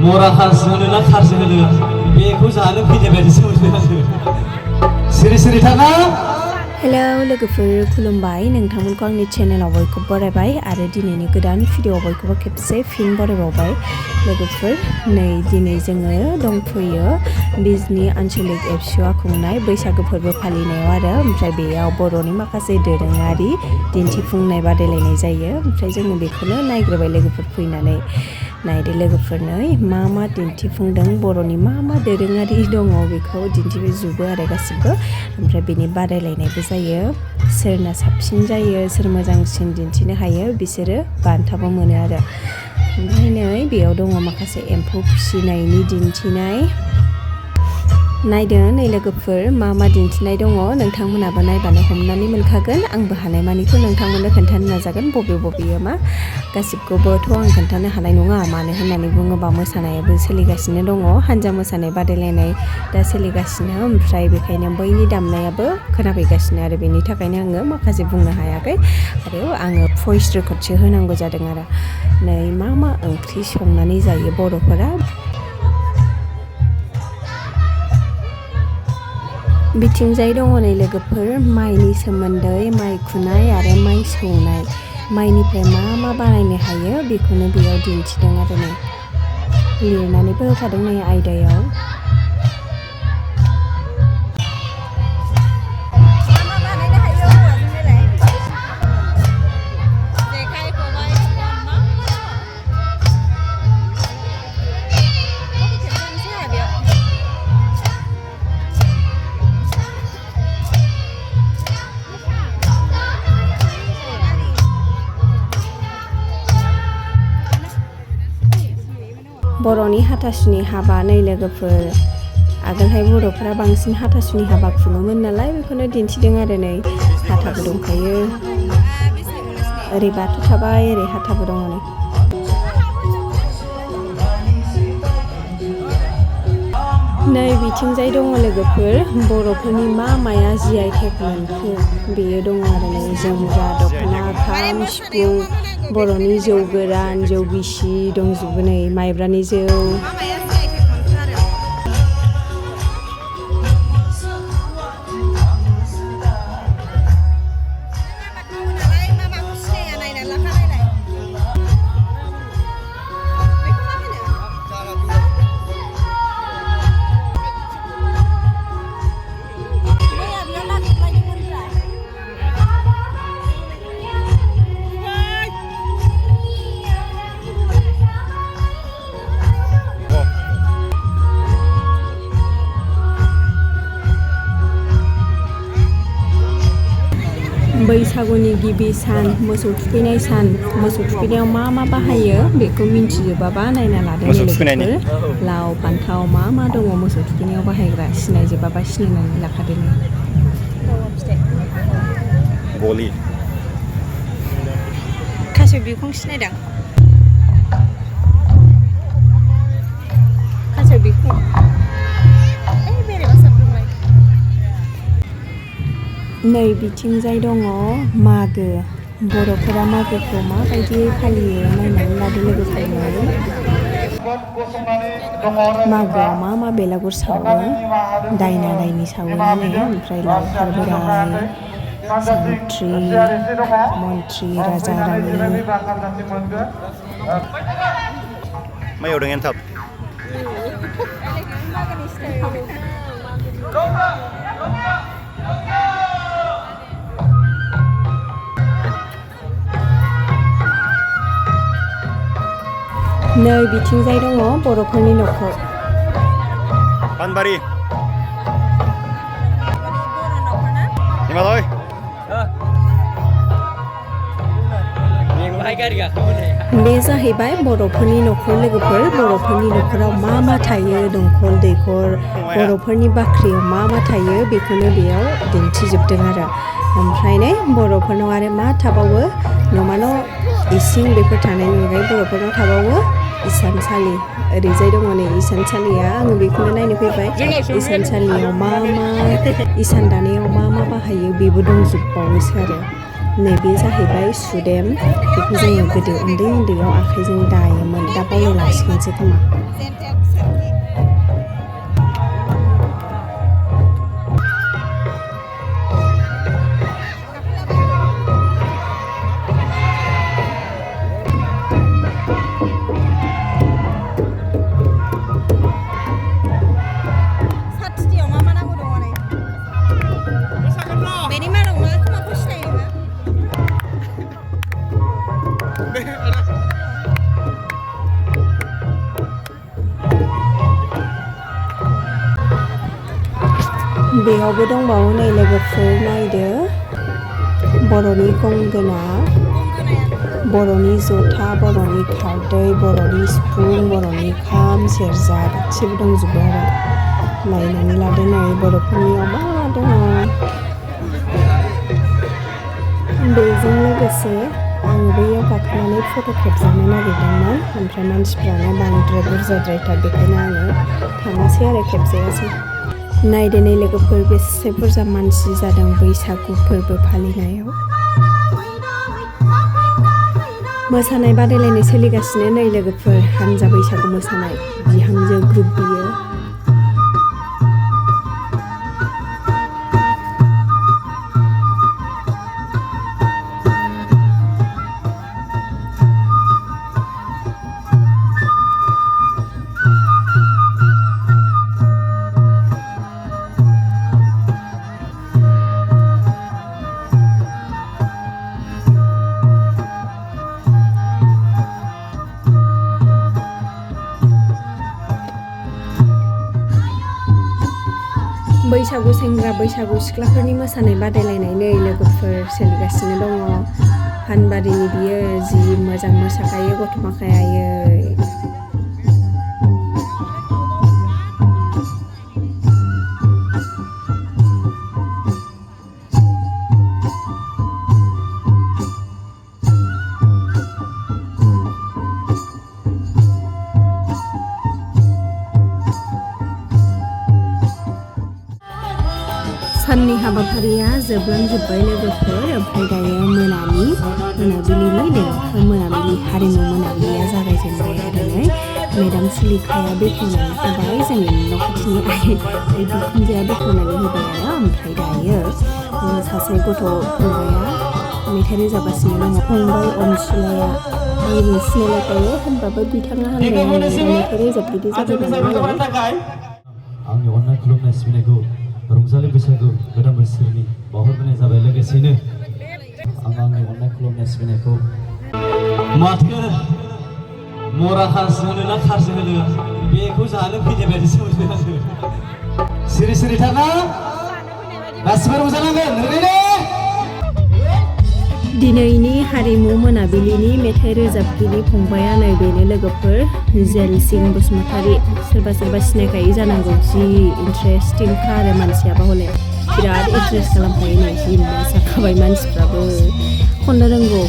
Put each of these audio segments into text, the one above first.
मरा खारजों होनो ना खारजों होनो बेखौ जानो फैनाय बायदिसो मोनो आङो सिरि सिरि थाना हेलौ लोगोफोर खुलुमबाय नोंथांमोनखौ आंनि चेनेलाव बयखौबो बरायबाय आरो दिनैनि गोदान भिडिअआव बयखौबो खेबसे फिन बरायबावबाय लोगोफोर नै दिनै जोङो दंफैयो बिजनि आनचलिक ABSU खुंनाय बैसागु फोरबो फालिनायाव आरो ओमफ्राय बेयाव बर'नि माखासे दोरोङारि दिन्थिफुंनाय बादायलायनाय जायो ओमफ्राय जोङो बेखौनो नायग्रोबाय लोगोफोर फैनानै नायदो लोगोफोरनो मा दिन्थिफुंदों बर'नि मा दोरोङारि दङ बेखौ दिन्थिजोबो आरो गासिबो ओमफ्राय बेनि बादायलायनायबो जायो सोरना साबसिन जायो सोर मोजांसिन दिन्थिनो हायो बिसोरो बान्थाबो मोनो आरो ओमफ्राय नै बेयाव दङ माखासे एम्फौ फिसिनायनि दिन्थिनाय नायदो नै लोगोफोर मा दिन्थिनाय दङ नोंथांमोनाबो नायबानो हमनानै मोनखागोन आंबो हानायमानिखौ नोंथांमोननो खोन्थानो नाजागोन बबेयो मा गासिबखौबोथ' आं खोन्थानो हानाय नङा मानो होननानै बुङोबा मोसानायाबो सोलिगासिनो दङ हानजा मोसानाय बादायलायनाय दा सोलिगासिनो ओमफ्राय बेखायनो बैनि दामनायाबो खोनाफैगासिनो आरो बेनि थाखायनो आङो माखासे बुंनो हायाखै आरो आङो भइस रेकर्डसो होनांगौ जादों आरो नै मा ओंख्रि संनानै जायो बर'फोरा बिथिंजाय दङ नै लोगोफोर माइनि सोमोन्दै माइ खुनाय आरो माइ सौनाय माइनिफ्राय मा बानायनो हायो बेखौनो बेयाव दिन्थिदों आरो नै लिरनानैबो होखादों नै आयदायाव बर'नि हाथासुनि हाबा नै लोगोफोर आगोलहाय बर'फोरा बांसिन हाथासुनि हाबा खुङोमोन नालाय बेखौनो दिन्थिदों आरो नै हाथाबो दंखायो ओरै बाथौ थाबाय ओरै हाथाबो दङ नै बिथिंजाय दङ लोगोफोर बर'फोरनि माया GI टेग मोनखो बेयो दङ आरो नै जोमग्रा दख'ना खाम सिफुं बर'नि जौ गोरान जौ गिसि दंजोबो नै माइब्रानि जौ बैसागुनि गिबि सान मोसौ थुखैनाय सान मोसौ थुखैनायाव मा बाहायो बेखौ मिन्थिजोबाबा नायना लादों लोगोफोर लाव फान्थाव मा दङ मोसौ थुखैनायाव बाहायग्रा सिनायजोबाबा सिनायनानै लाखादों गलि खासेव बिखुं सिनायदों खासेव बिखुं नै बिथिंजाय दङ मागो बर'फोरा मागोखौ माबायदि फालियो नायनानै लादो लोगोफोरनो मागोआव मा बेलागुर सावो दायना दायनि सावो नै ओमफ्राय लावखार बोराय सानथ्रि मन्थ्रि राजा रानि मा एवदों एन्थाब नै बिथिंजाय दङ बर'फोरनि न'खर पानबारि हिमालय बे जाहैबाय बर'फोरनि न'खर लोगोफोर बर'फोरनि न'खराव मा थायो दंखल दैखर बर'फोरनि बाख्रियाव मा थायो बेखौनो बेयाव दिन्थिजोबदों आरो ओमफ्राय नै बर'फोरनाव आरो मा थाबावो न'मा न' इसिं बेफोर थानायनि अनगायै बर'फोरनाव थाबावो इसानसालि ओरैजाय दङ नै इसानसालिया आङो बेखौनो नायनो फैबाय इसानसालियाव मा इसान दानायाव मा बाहायो बेबो दंजोबबावोसो आरो नैबे जाहैबाय सुदेम बेखौ जोङो गोदो उन्दै उन्दैयाव आखाइजों दायोमोन दा बावलांसिगोनसो खोमा बेयावबो दंबावो नै लोगोफोर नायदो बर'नि गंगोना बर'नि जथा बर'नि खारदै बर'नि सिफुं बर'नि खाम सेरजा गासिबो दंजोबो आरो नायनानै लादो नै बर'फोरनियाव मा दङ बेजों लोगोसे आं बैयाव गाखोनानै फट' खेबजानो नागिरदोंमोन ओमफ्राय मानसिफ्रानो बांद्राय बुरजाद्रायथार बेखायनो आङो थाङासै आरो खेबजायासै नायदो नै लोगोफोर बेसे बुरजा मानसि जादों बैसागु फोरबो फालिनायाव मोसानाय बादायलायनाय सोलिगासिनो नै लोगोफोर हानजा बैसागु मोसानाय बिहामजो ग्रुप बियो बैसागु सेंग्रा बैसागु सिख्लाफोरनि मोसानाय बादायलायनाय नै लोगोफोर सोलिगासिनो दङ फानबारिनि बियो जि मोजां मोसाखायो गथ' माखायायै साननि हाबाफारिया जोबलांजोब्बाय लोगोफोर ओमफ्राय दायो मोनाबिलिनि देंखो मोनाबिलि हारिमु मोनाबिलिया जागायजेनबाय आरो नै मेदाम सुलिखाया बेखेवनानै होबाय जोंनि न' खाथिनि आइ बिखुनजोआ बेखेवनानै होबाय आरो ओमफ्राय दायो सासे गथ' फंबाया मेथाइ रोजाबगासिनो दङ फंबाय अनसुलाया आंनि सिनायलायखायो होनबाबो बिथाङा होनबाय मेथाइ रोजाबगिरि जाबाय नालाय आंनि अननाय खुलुमनाय सिबिनायखौ रंजालि बैसागु गोदान बोसोरनि बावहरनाय जाबाय लोगोसेनो आं आंनि अननाय खुलुमनाय सिबिनायखौ माथो मरा खारजो होनो ना खारजो होनो बेखौ जानो फैनाय बायदिसो मोनदों आङो सिरि सिरि थाना गासिबो रंजानांगोन ओरैनो दिनैनि हारिमु मोनाबिलिनि मेथाइ रोजाबगिरि फंबाया नैबेनो लोगोफोर जेलसिं बसुमतारी सोरबा सोरबा सिनायखायो जानांगौ जि इन्ट्रेस्टिंखा आरो मानसियाबा हले बिराद इन्ट्रेस्ट खालामखायो नै जि मोसाखाबाय मानसिफ्राबो खननो रोंगौ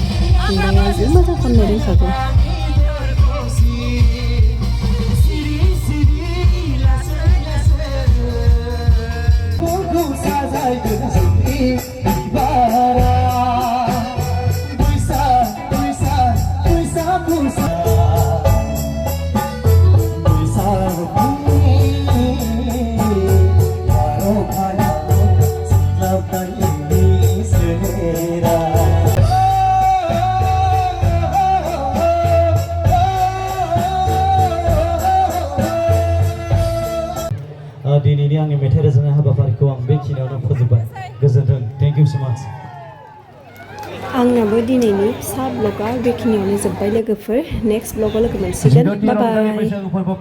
फंबाया जि मोजां खननो रोंखागौ दिनैनि आंनि मेथाइ रोजाबनाय हाबाफारिखौ आं बेखिनियावनो फोजोबबाय गोजोन्थों थेंक इउ सो माच आंनाबो दिनैनि फिसा ब्लगा बेखिनियावनो जोब्बाय लोगोफोर नेक्स्ट ब्लगाव लोगो मोनसिगोन बाय बाय